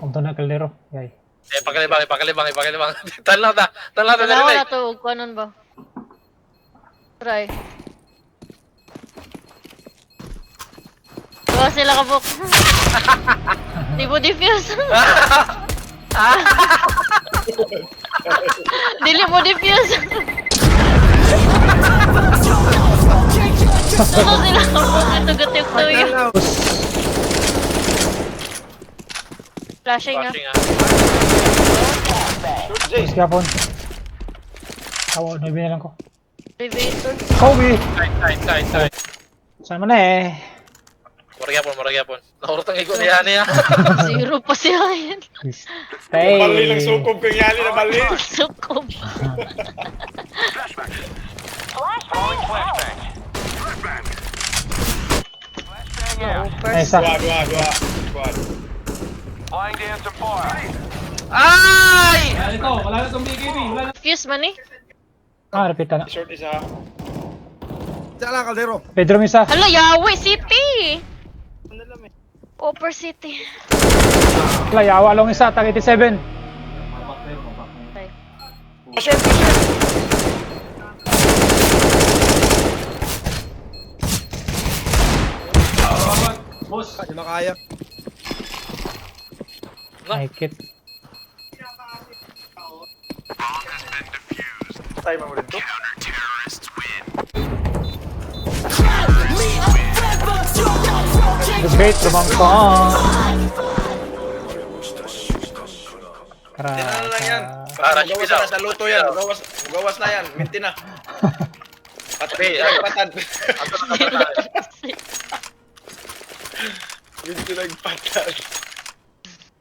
Kung na kaldero. Yay. Eh, pakalibang, ipakalibang, ipakalibang. Tanlaw ta. Tanlaw ta Tanawa dali. na to, og kuanon ba? Try. Gawa sila kabuk. Di mo diffuse. Dili mo diffuse. Ano sila kabuk? Ito gatyok tuyo. Flashing ah. Flashing ah. Shoot, Jay. Tapos gapon. Tawa, 9 na lang ko. Elevator. Kobe! Side, side, side, side. Saan mo na eh? Murag yapon, murag yapon. Nahurot ang igo niya niya. Zero pa siya yun. Stay. Bali lang sukob kang yali na bali. Sukob. Ay, isa. Dua, dua, dua. Squad. Ay! Wala nito, wala na itong BKB. Wala na. Fuse man eh. Ah, repeat na. Short isa. Diyan lang, kaldero. Pedro Misa. Hala, Yahweh City! Upper City. Layawa long isa, tag 87. Mabak na yun, mabak na yun. Ay. Short, short. Mabak, boss. Hindi makaya. No. Ay, kit. Tayo mo rin to. The great Rumangkong. Tinala lang yan. Para Gawas na sa luto yan. Gawas, gawas na yan. Minti na. At Be, nagpatad. Minti nagpatad.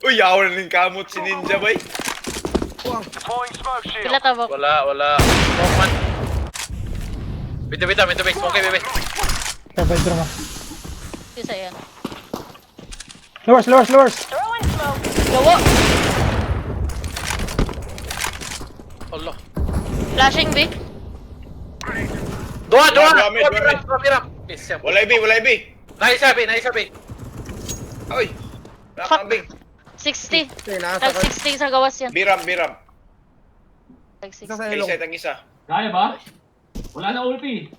Uy, yaw na ning kamot si Ninja bay. Pila tabok. Wala, wala. Smoke man. Bito, bito, bito, bito. Smoke, bebe. Kaya Pedro mo. Isa yan. Lowers, lowers, lowers. Gawa! Allah. Flashing B. Dua, dua! Dua, mid, Dua, dua, biram, mid. dua, biram. Yes, siya. Walay B, walay B. Nice, sabi, nice, sabi. Uy. Fuck. Nakakabing. 60. Okay, nasa Tag 60 sa gawas yan. Biram, biram. Tag Isa 60. sa ilong. Isa, ang isa. Kaya ba? Wala na ulti.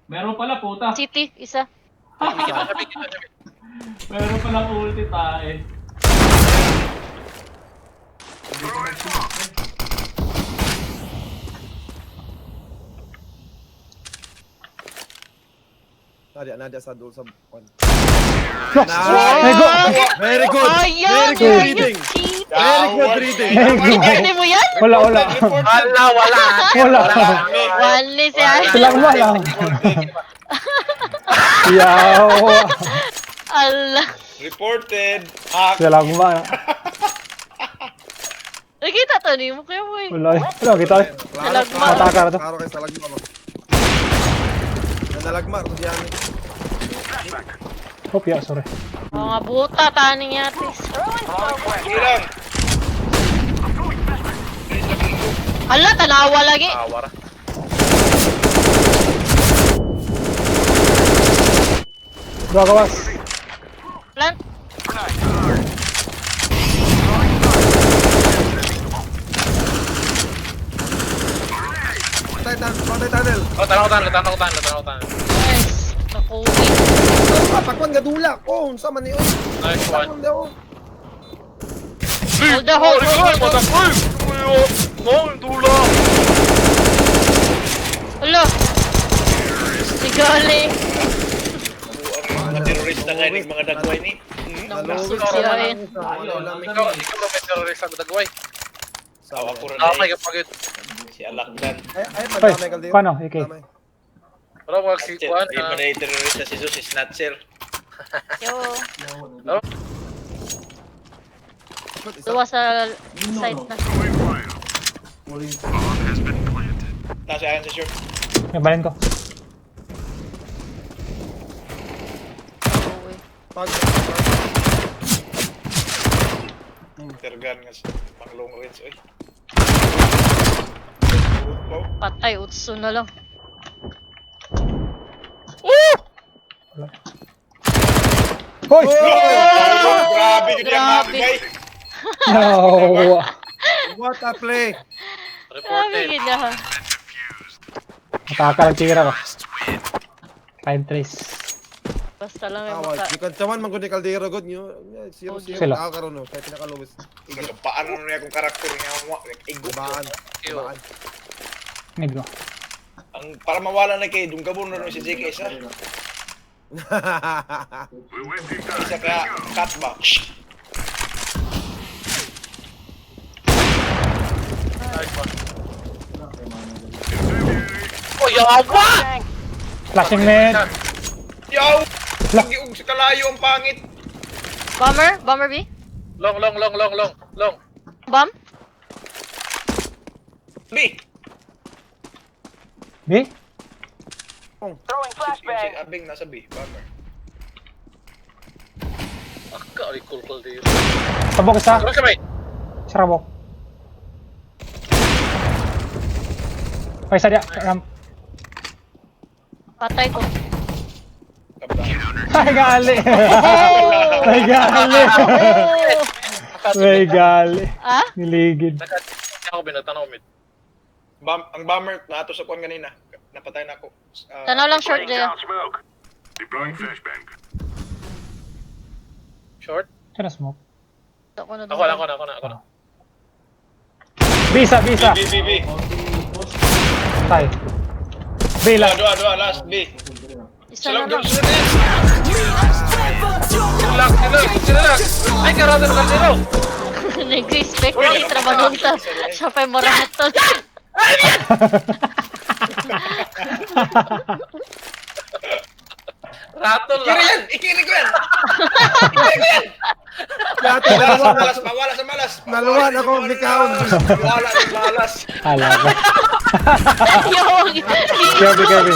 Meron pala, puta. City, isa. Kita, sabi, kita, sabi. Meron pala ulti tae. Nadia, Nadia sa dulo sa one. Ay, go! Very good. Ayan! Very good reading. Cheat! Very good reading. Ay, go! Hindi mo yan? Wala, wala. Ala, wala. Wala. Wala siya. Silang wala. Yaw. Allah. Reported. Hack. Silang wala. Nakita to ni mo kuya mo eh. Wala. eh. Wala, kita. eh. Nalagma. Mataka na to. Klaro kayo sa lagma mo. Nalagma, ito diyan. Oh, yeah, sorry. Mga buta, taning yatis. Sige lang. Hala, tanawa lagi. Awara. Dua gawas. Plant. Patay, patay, tunnel. Oh, tanaw, tanaw, tanaw, tanaw, tanaw, tanaw. Nice. Nakuwi. Ah, pakwan gadula. Oh, unsa man ni oy. Nice one. Pakwan daw. Hold the hold, hold, hold, hold. No, dula. Hala. Sigali. Ang mga terorista nga yung mga dagway ni. Nabusog siya eh. Ikaw, ikaw may terrorista sa Dagway. Awa ko rin Damay eh. ka pagod. Si Alakdan. Ay, ay, Ay, pagdamay kaldero. paano? Okay. Damay. Wala mo si Juan. Hindi pa na yung terorista si Zeus, si Snatcher. Yo. Shot, isa. Duwa sa site na. Nasa akin sa short. May balin ko. Nakuwi. Pag Tergan nga sa pang long range. Oy. Patay, utso na lang. Wala. Hoy! Grabe yun yung Grabe. mga guy. No! What a play! Grabe Reported. gid ha. Mataka lang tira ko. 5-3. Basta lang may Awa, maka. you can chaman man gud ni Caldero god nyo. 0-0 Sila. tao karon no, kay pinakalowest. Paano na akong karakter nga mo? Igo. Baan. Ew. Baan. Mid go. Ang para mawala na kay Dunggabon na rin si JK isa. Isa ka cut ba? Nice one. Oh, yawa! Flashing mid. Yo! Lagi og sa kalayo ang pangit. Bomber? Bomber B? Long, long, long, long, long, long. Bomb? B. B? Si Abing nasa B, bomber. Akka, ay, cool, cool dito. Tabok isa. Tulog siya, mate. Sarabok. Ay, isa dia. Ramp. Patay ko. Top down. Ay, gali! Ay, gali! Ay, gali. Ah? Niligid. Ako, binatanaw mid. Bomb, ang bomber nato sa kuan kanina. Napatay na ako. Ah, Tanaw lang short there. Short? Siya na smoke. Ako na Ako na, ako na, ako na, ako na. Bisa, bisa. B, B, B. Tay. B Dua, lang. dua, dua, last B. Isa na Sulog, lang. sulog, sulog. Relax, relax, relax. Ay, karate na kaldero. Nag-spectate trabaho ta. Siya pa'y maraton. Rattle Ikiri lang. yan! Ikiri ko yan! Ikiri ko yan! Yate, Wala sa dalawa. malas, mawala sa malas. Naluwan ako, Mikaon. Wala sa malas. Hala ka. Yo! Gabi, gabi.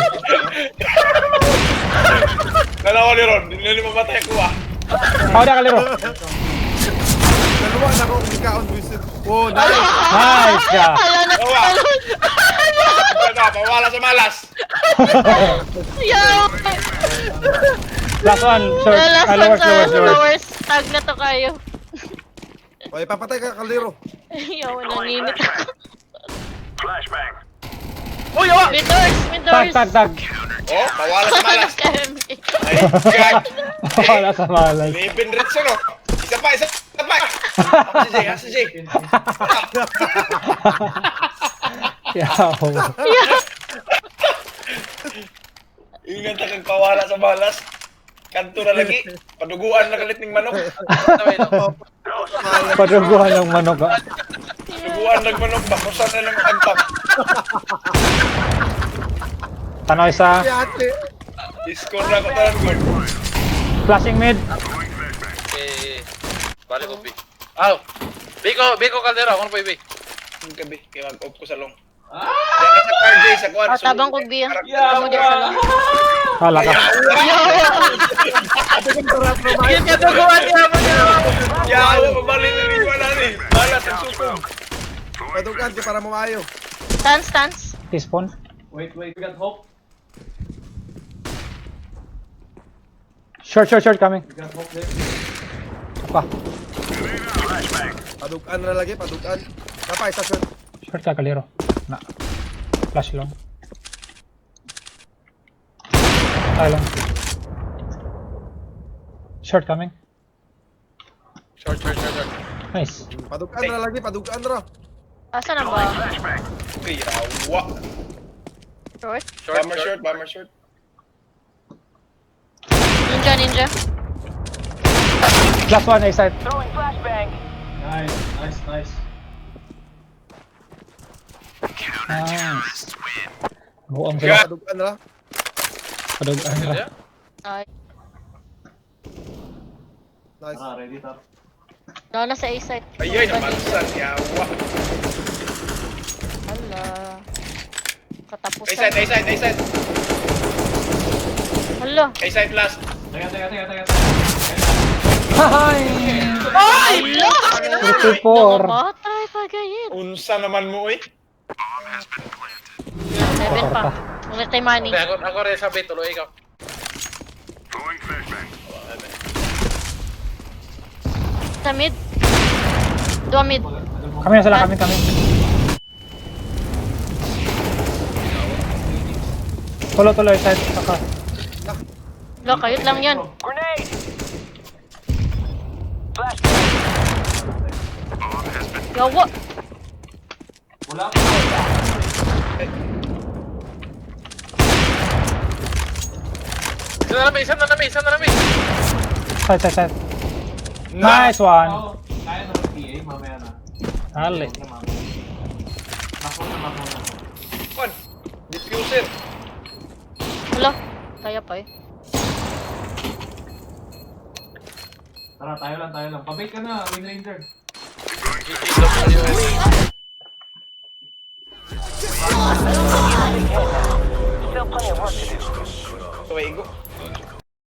Nalawa ni Ron, hindi na mamatay ko ah. Ako na kaliro. Naluwan ako, Mikaon. Visit. Oh, nice. Nice ka. Hala na. Nawa. Wala, mawala sa malas. Yo! Last one. Short. Last Ah, one lowers, sa lowers, lowers. lowers. Tag na to kayo. Oy, papatay ka Caldero. Yo, nanginit ako. Uy, yawa! Mid doors! Mid Tag, doors! tag, tag. Oh, mawala sa malas. KMA. Ay, gag. Wala sa malas. Leven Ritson oh. Isa pa, isa pa. Si Jay, ah, si Jay. Yaw. Ingat ka kang pawala sa malas. Kanto na lagi. Paduguan na kalit ning manok. Tawin, no? Paduguhan ng manok ah. Paduguan ng manok. Bakusan na lang ang tap. Tanaw isa. Yate. Score na ko tanan guard. Flashing mid. Eh, balik ko B. Aw! Biko, Biko Caldero, ako na po B. Ang gabi, kaya mag-off ko sa long. Diyan ka sa car, Jay, sa kuwan. Oh, tabang kog B ah. Tamo dyan sa long. Hala ka. Sige, kaduguan niya mo niya! Yawa, pabalik na rin kuwan na ni. Malas ang sukong. Padugan ka para mamayo. Stance, stance. T-spawn. Wait, wait, we got hope. Short, short, short coming. We got hope there. Pa. Padugan na lagi, padugan. Kapay sa short. Short ka kaliro. Na. Flash long. Tayo lang. Short coming. Short, short, short, short. Nice. Padugan na lagi, padugan ra. Asa na ba? Ay, yawa. Short? Short, Bomber short. short, bomber short. Ninja, ninja. Last one, A side. Nice, nice, nice. Nice. Buong sila. Padugan ra. Padugan ra. Yeah. Ay. Nice. Ah, ready, tap. Wala na sa A site. Ay, ay, namansan. Yawa. Hala. A side, Katapusan. A side, A side. Hala. A side last. Teka, teka, teka, teka. Teka. Hi! Hala! 54. Namatay pa gayit. Unsa naman mo, eh. 7 pa. Wala tayo money. Okay, ako, ako rin sa B, tuloy ikaw. Sa mid. Dua mid. Kami na sila, kami, kami. Tulo, tuloy, side, saka. Lo, kayot lang yun. Yawa. Wala pa. Isa na namin, isa na namin, isa na namin. Side, side, side. Nice one. Oo, kaya na PA, mamaya na. Hali. Huwag na mamaya. Bako na, bako na. Kwan. Diffuser. Wala. Kaya pa eh. Tara, tayo lang, tayo lang. Pabait ka na, Wind Ranger. Tuway igo.